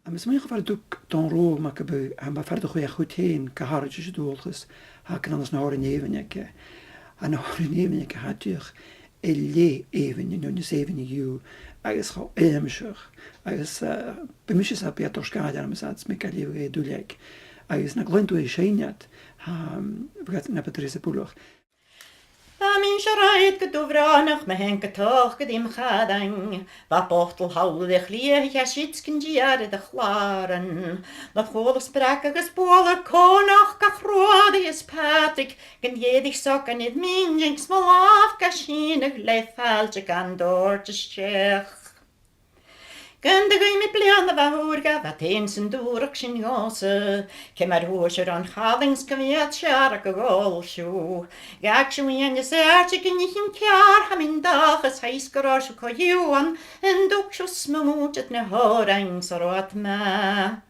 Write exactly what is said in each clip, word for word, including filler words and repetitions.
Agus 's mathaid far an tug Dòmhnall Ruadh Mac a' Bhuidhe, tha e fada a' dol a chur fhèin gu h-àraid ris an dualchas, tha e ag ràdh na h-òrain èibhinn aige. Tha na h-òrain èibhinn aige, tha iad dìreach air leth èibhinn, no nas èibhinne dhiubh, agus cho ionmhasach, agus, eh, bidh mise a' saoilsinn, bidh e a' toirt sgath orm-sa, 's mi ga leughadh air duilleag. Agus nan cluinn thu e a' seinn iad, tha, um, bhiodh iad na bu tràithe 's a bu fhliuch. Bha mise a' ràdh gu dubh-bhrònach, mo sheann gu tochd gu dè mo charaing. Bha botal thall air a' chliathach, a' siud gun dìreadh air a' chlàran. Mar chuala spreag agus bualadh còmhnach ga chruaidh is Pàdraig, gun dèidheadh socainn air m' inntinn 's mo làmh ga sìneadh le fàilte gan toirt a-steach. Gun do ghuidh mi bliadhna bha ùr dha, bha taigh-san dùrachd sin dhòmhsa. Ciamar thuirt sibh ron chalainn 's gum biodh searrach a dhol sibh? Dh'fhàg sibh uaine is àite gun ith an ceàrr, tha mi an dòchas, tha fhios gun robh sibh co-dhiù ann, an tug sibh smùid air na h-òrain 's an robh iad math.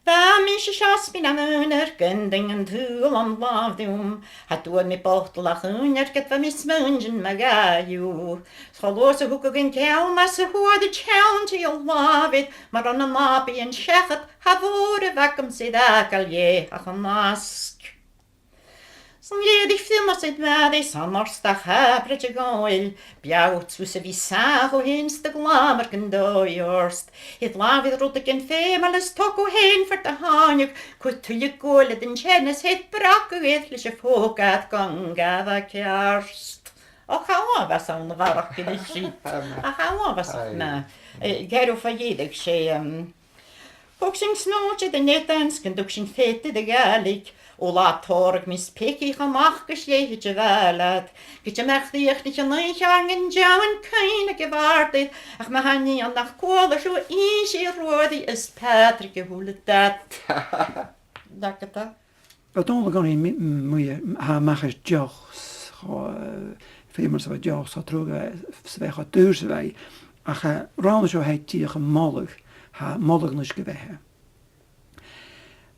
Bha mise seo 's mi nam aonar, gun duine an t-sùil an làmh dhomh. Cha d' fhuair mi botal ach aon uair ged bha mi a' smaoineachadh mu dheidhinn. 'S cho luath 's a thug thu gun ceann, mas e a fhuair thu teann, tì an làmh air, mura robh na nàbaidhean seachad, cha mhòr a bh' agamsa ri fhàgail dheth ach an asg. 'S an dèidh feumas air Màiri 's an ort a' chàbairt a ghabhail, b' fheàrr dhut a bhith sàmhach thu fhèin 's do ghlamair gun dòigh ort. Thèid làmh air rudeigin feumail is tog thu fhèin far do thàinig, cuir tuilleadh guail air an teine 's thèid bragadh air leis a' phòg ad gun gabhail ceart. Och, tha uabhas ann a bharrachd air sin. Ach tha uabhas ann. Aye. Eh, gheibh thu fa dheireadh, 's e, um, Thug sinn snùid air an eadar-lìon 's gun tug sinn fead air a' Ghàidhlig, o là tòrr agus peacaich a-mach gus leithid a bhàil iad. Gu dearbh, chrìochnaich an oidhche ann an deamhan cuimhne aig a' bhàrdaich, ach ma tha nì ann nach cuala sibh, innsidh Ruairidh is Pàdraig a h-uile dad. Dè tha? Bha Dòmhnall ag ràdh mu, mu, tha e a-mach air deoch, cho, eh, feumail 's a bha deoch, cho truagh 's a bha e, cho daor 's a bha e. Ach, eh, roimhe seo tha e dìreach a' moladh, tha e a' moladh an uisge-bheatha.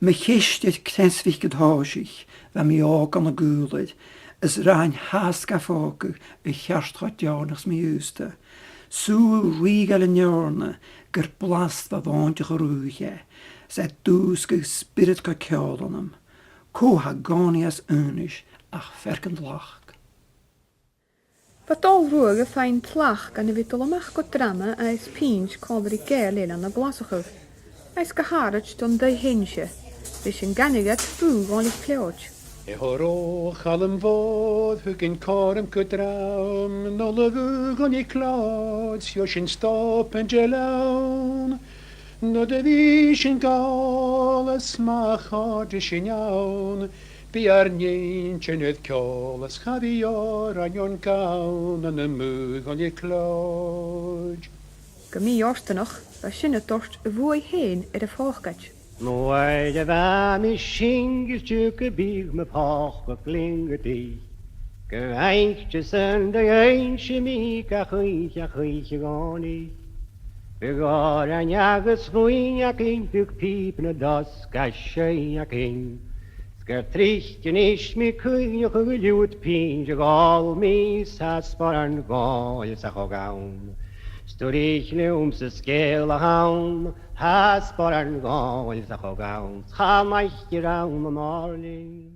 Mo cheist air creasmhic an toiseach, bha mi òg ann an Gaoladh, is rinn fhathast ga phògadh a cheart cho deònach 's mi aosta. Sùil rìoghail an eòrna, gur blas bha mhòinteach a' ruith e, 's e dùsgadh spiorad gu ceòl annam. Cò tha an-còmhnaidh às aonais ach fear gun tlachd. Bha Dòmhnall Ruadh a' faighinn tlachd gun a bhith a' dol a-mach gu drama agus pinnt còmhla ri Gàidheil eile ann an Glaschu, agus gu h-àraid don taigh-sheinnse, ris an canadh iad Bùth Dhòmhnaill Clòid. E horo Chaluim Mhòir, thug an còrr gu drama, Nollaig Dhòmhnaill Clòid, 's gheibh sinn stòb an dèidh leann. Nuair a bhios sinn ag òl is ma chòrdas sinn ann, bidh ar n-inntinn air ceòl is cha bhi òrain on gabhail ann am Bùth Dhòmhnaill Clòid. Gu mì-fhortanach, bha sin a' toirt a' bhuaidh fhèin air a' phòcaid. Nuair a bha mi singil, tiugainn, bhiodh mo phòca gu lèir gu dìth. Gu h-àraidh san do dh'innse mi gach oidhche, gach oidhche a dh'fhàg mi. Bhiodh òrain agus ruinn againn, bhiodh pìoban a' dol 's ga seinn againn. 'S gur tric a-nis mi cuimhneachadh gu leòr pinnt a dh'òl mi, 's tha spòrs an Dòmhnaill sa cho gann. 'S tuigidh leamsa sgeul a th' ann, tha spòrs an Dòmhnaill sa cho gann. 'S chan fhaic thu ann an Òrlainn.